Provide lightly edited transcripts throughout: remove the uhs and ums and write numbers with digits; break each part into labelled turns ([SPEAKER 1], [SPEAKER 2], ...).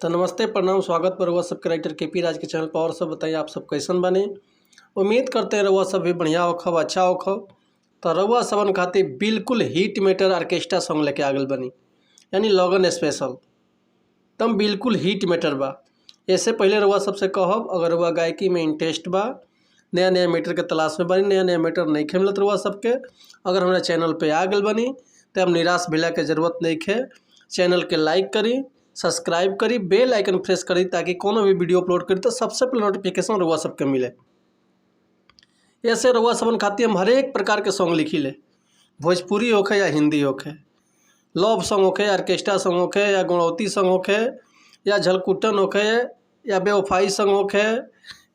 [SPEAKER 1] तो नमस्ते, प्रणाम, स्वागत पर रउआ सबके राइटर के पी राज के चैनल पर। और सब बताइए, आप सब कैसन बानी? उम्मीद करते हैं रउआ सब भी बढ़िया होखब, अच्छा होखब। तो रउआ सबन खातिर बिल्कुल हिट मैटर ऑर्केस्ट्रा सॉन्ग लेके आ गइल बानी, यानी लगन स्पेशल, एकदम बिल्कुल हिट मैटर बा। ऐसे पहले रउआ सबसे कहब, अगर रउआ गायकी में इंटरेस्ट बा, नया नया मैटर के तलाश में बानी, नया नया मैटर नहीं मिलत रउआ सबके, अगर हमारा चैनल पे आ गइल बानी तो अब निराश भेला के जरूरत नहीं है। चैनल के लाइक करी, सब्सक्राइब करी, बेल आइकन प्रेस करी, ताकि कोनो भी वीडियो अपलोड करी तो सबसे पहले नोटिफिकेशन रउआ सबके मिले। ऐसे रउआ सबन खातिर हम हरेक प्रकार के सॉन्ग लिखी ले, भोजपुरी होखे या हिंदी होखे, लव सॉन्ग होखे, ऑर्केस्ट्रा सॉन्ग होखे, या गुणवती सॉन्ग होखे, या झलकुटन होखे, या बेवफाई सॉन्ग होखे,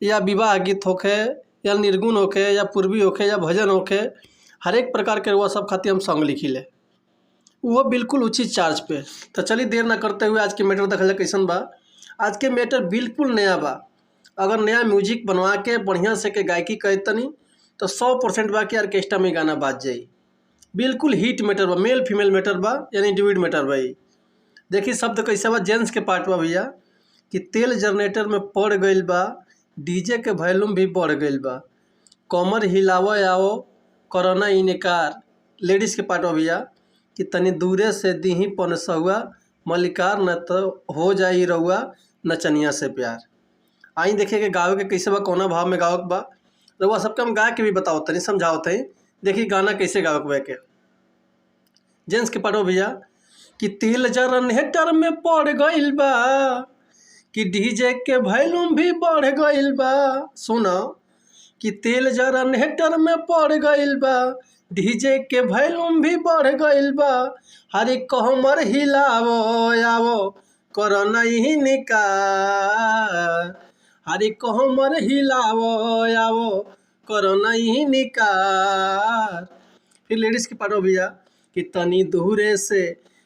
[SPEAKER 1] या विवाह गीत होखे, या निर्गुण होखे, या पूर्वी होखे, या भजन होखे, हरेक प्रकार के रउआ सब खातिर हम सॉन्ग लिखी ले, वो बिल्कुल उचित चार्ज पे। तो चलिए देर ना करते हुए आज के मैटर देखल कैसन बा। आज के मैटर बिल्कुल नया बा। अगर नया म्यूजिक बनवा के बढ़िया से के गायकी करे तनी तो 100% बा कि ऑर्केस्ट्रा में गाना बाज जाई। बिल्कुल हिट मैटर बा, मेल फीमेल मैटर बा, यानी ड्यूएट मैटर बा। ई देखी शब्द कैसे बा, जेंट्स के पार्ट बा भैया, कि तेल जनरेटर में पड़ गइल बा, डीजे के वॉल्यूम भी बढ़ गइल बा, कमर हिलावो आओ कोरोना इनकार। लेडीज़ के पार्ट बा भैया, कि तनी दूरे से दीही पनसहुआ मलिकार, न तो हो जाई रउआ नचनिया से प्यार। आई देखिए कि गावे के कैसे बा, कौना भाव में गावे के बा। रउआ सबके हम गा के भी बताओ तनी, समझाओ तनी। देखिए गाना कैसे गावे के बा के। जेंट्स के पार्ट भैया, कि तेल जनरेटर में पड़ गइल बा, कि डीजे के वॉल्यूम भी बढ़ गइल बा। सुनो, कि तेल जनरेटर में पड़ गइल बा, डीजे के वॉल्यूम भी बढ़ गइल बा, हरे कहमर हिलावो आवो कर नहीं निकार, हरे कहमर हिलावो आवो कर नहीं निकार। फिर लेडीज़ के पार्ट भैया, कि तनी दूरे से,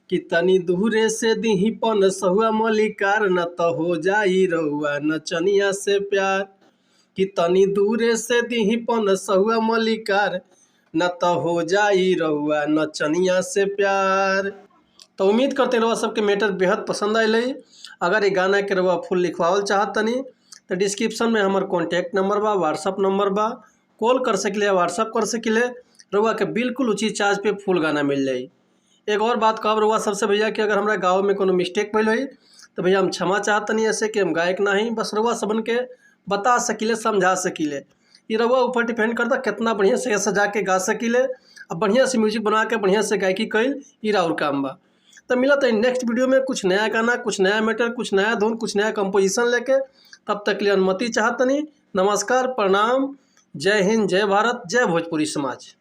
[SPEAKER 1] कि तनी दूरे से दीही पन सहुआ मलिकार, न तो हो जाई रउआ नचनिया से प्यार। कि तनी दूरे से दीही पन सहुआ मलिकार, न तो हो जाई रउआ नचनिया से प्यार। तो उम्मीद करते रउआ सबके मैटर बेहद पसंद आयल है। अगर ये गाना के रउआ फुल लिखवावल चाहतनी तो डिस्क्रिप्शन में हमार कॉन्टैक्ट नंबर बा, व्हाट्सअप नंबर बा, कॉल कर सकिले, व्हाट्सअप कर सकिले। रउआ के बिल्कुल उचित चार्ज पे फुल गाना मिल जाई। एक और बात कहब रउआ सबसे भैया, कि अगर हमारा गाँव में कोनो मिस्टेक भइल होई तो भैया हम क्षमा चाहतनी, ऐसे कि हम गायक नहीं, बस रउआ सबन के बता सकिले, समझा सकिले। ये रउआ ऊपर डिपेंड करता कितना बढ़िया से सजा के गा सकिले और बढ़िया से म्यूजिक बना के बढ़िया से गायकी कैल, ई राउर काम बा। तो मिला तो नेक्स्ट वीडियो में कुछ नया गाना, कुछ नया मैटर, कुछ नया धुन, कुछ नया कंपोजिशन लेके। तब तक के लिए अनुमति चाहतनी। नमस्कार, प्रणाम, जय हिंद, जय भारत, जय भोजपुरी समाज।